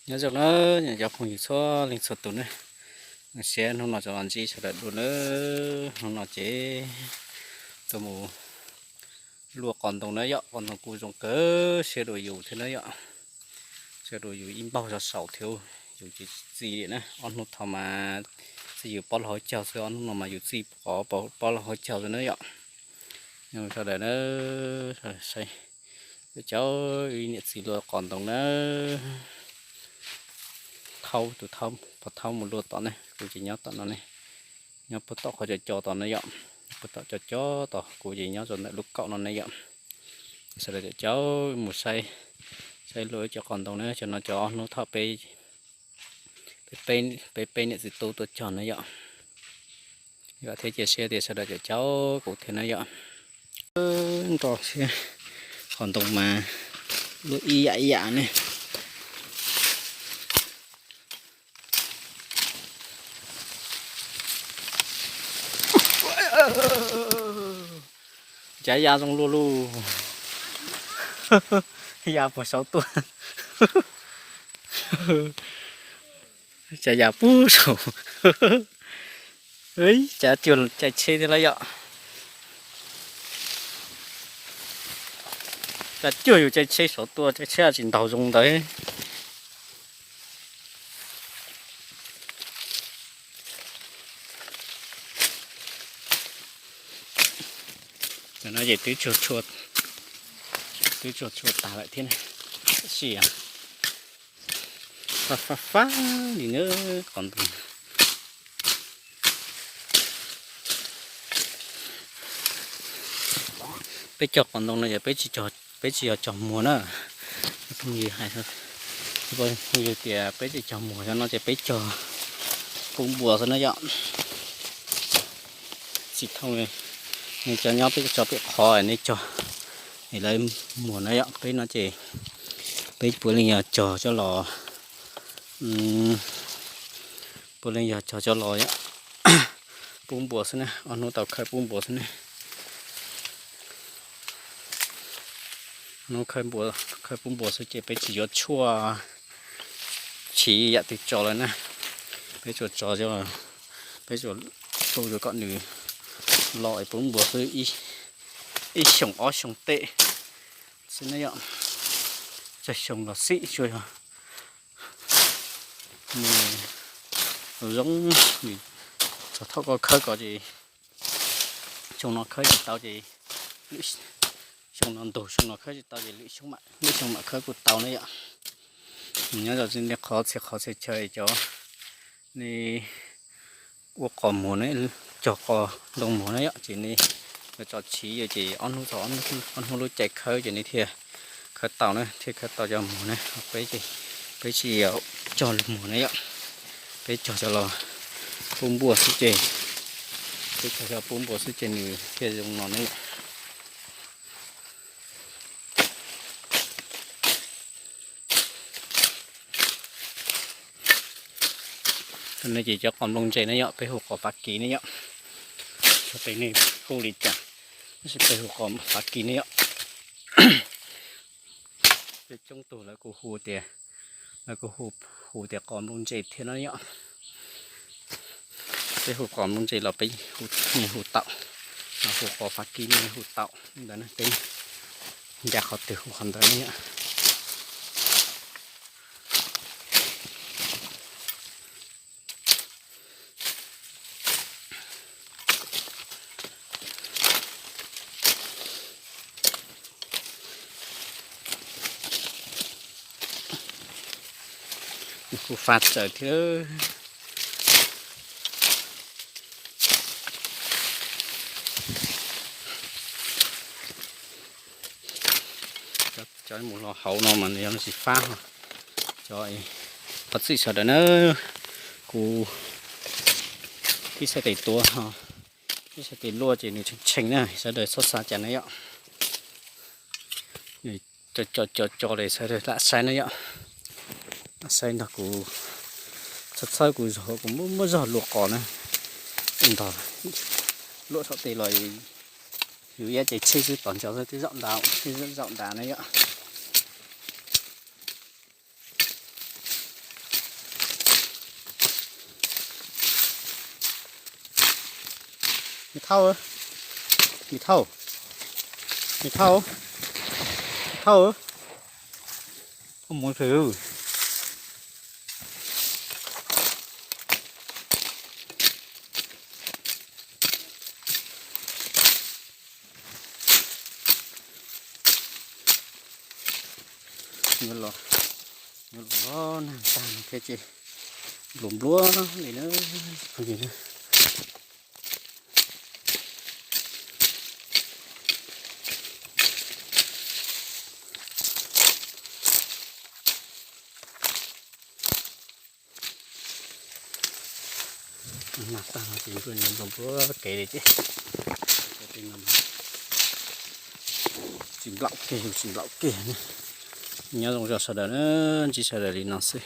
Nyob zoo na, cov phooj ywg txhua leej txhua tus na, zoo siab hnub no tseem los ntsib sawv daws dua na. Hnub no ces tuaj mus luaj qos ntoo na yom, qos ntoo kuj zoo kawg siab dua yus thiab na yom. Siab dua yus ib npaug zog saum thiab, yus ces txi li na, ob hnub thaud mas txi yus pob lub hauv caug xwb, ob hnub no mas yus txi pob lub hauv caug xwb na yom. Sawv daws na, saib, cov ib niam txiv luaj qos ntoo na. Thaub, tus thaub, pog thaub mus luaj tom ne, kuv ces nyob tom no ne, nyob puag tom qhov co co tom no yom, puag tom co co tom, kuv ces nyob rau ntawm lub kaum no ne yom. Sawv daws caum caum mus saib, saib luaj cov qos ntoo na, cov no cov ob hnub thaum peb, peb peb niam txiv tub tuaj cog na yom. Vam thiab cia siab tias sawv daws caum caum kuv thiab na yom. Nrog siab, qos ntoo mas luaj ib yam ib yam ne. Cav ya zoo luaj luj, ya puag saud tuaj. Cav ya puag saud. Cav cuag cai tsheb thiab lauj yom. Cav cuag yus cai tsheb saud tuaj, cai tsheb tsis ntaug zoo ntawd. Cov no ces twb tsuag tshua, twb tsuag tshua tas lawm thiab, tab sis fab fab fab li na, qos ntoo. Peb cog qos ntoo no ces peb tsis yog cog muag na. Phooj ywg hais, phooj ywg tias peb tsis cog muag, no ces peb cog pub npua xwb na yom. Tsis thooj li nej cov nyob peb tso pem qhov nej cog, es lawv muag na yom. Peb no ces peb puav leej yog cog coj los, puav leej yog cog coj los pub npua xwb na, ob hnub tau khawb pub npua xwb na. Hnub khawb pub npua xwb ces peb tsis yuav tshuaj chiv yam twg tso lawm na. Peb tsuas tso, peb tsuas tu kom nws los es pub npua xwb, ib xyoos ob xyoos tej xwb na yom. Tsawg xyoo los xij tsuas yog nws zoo, txog thaum koj khawb ko ces xyoo no khawb tsis tau ces, xyoo no ntug xyoo no khawb tsis tau ces lwm xyoo mam khawb kuj tau na yom. Nyob zoo nej qhov txhia qhov txhia chaw cov nej ua qos muag na, cog qos ntoo muag na yom, ces nej yuav tso chiv ces ob hnub txog ob hnub lub caij khawb ces nej thiaj khawb tau na, thiaj khawb tau cov muag na. Peb ces peb tsis cog muag na yom, peb cog cov los pub npua xwb ces, peb cog cov pub npua xwb ces nws thiaj zoo no na yom. Cov no ces cov qos nplooj ntse na yom, peb hu qos Fav Kis ne yom. Xyov tej nej hu li cas, tab sis peb hu qos Fav Kis ne yom. Peb coob tug lawv kuj hu tias, lawv kuj hu tias qos nplooj ntse thiab no yom. Peb hu qos nplooj ntse los peb hu, nej hu tau, los hu qos Fav Kis nej hu tau ntawd na, peb nca qhov twg hu qhov ntawd ne yom. Kuj fab txawv thiab. Cov mus los hauv no mas nws yog tsis fab. Cov thov txim sawv daws na, kuv ib txhais tes tuav, ib txhais tes luaj ces nws tshee tshee na, sawv daws txhob xav cas na yom. Nws co co co co li sawv daws lam saib na yom. Lam saib nrog kuv txhawb txhawb kuv zog, kuv muab muab zog luaj qos na. Ntog luaj saum tes los yus iab ces tsheb xwb, tos nco xwb twb zaum nrad, twb zaum nrad na yom. Nws thauj, nws thauj, nws thauj, nws thauj. Koj mus pem. Nyob los, nyob los nag tag thiab ces npluav npluav li na. Nag tag no ces npluav npluav kev li ces tsis nplaum kiag, tsis nplaum kiag. Nyob zoo zog sawv daws na, ntsib sawv daws li no xwb.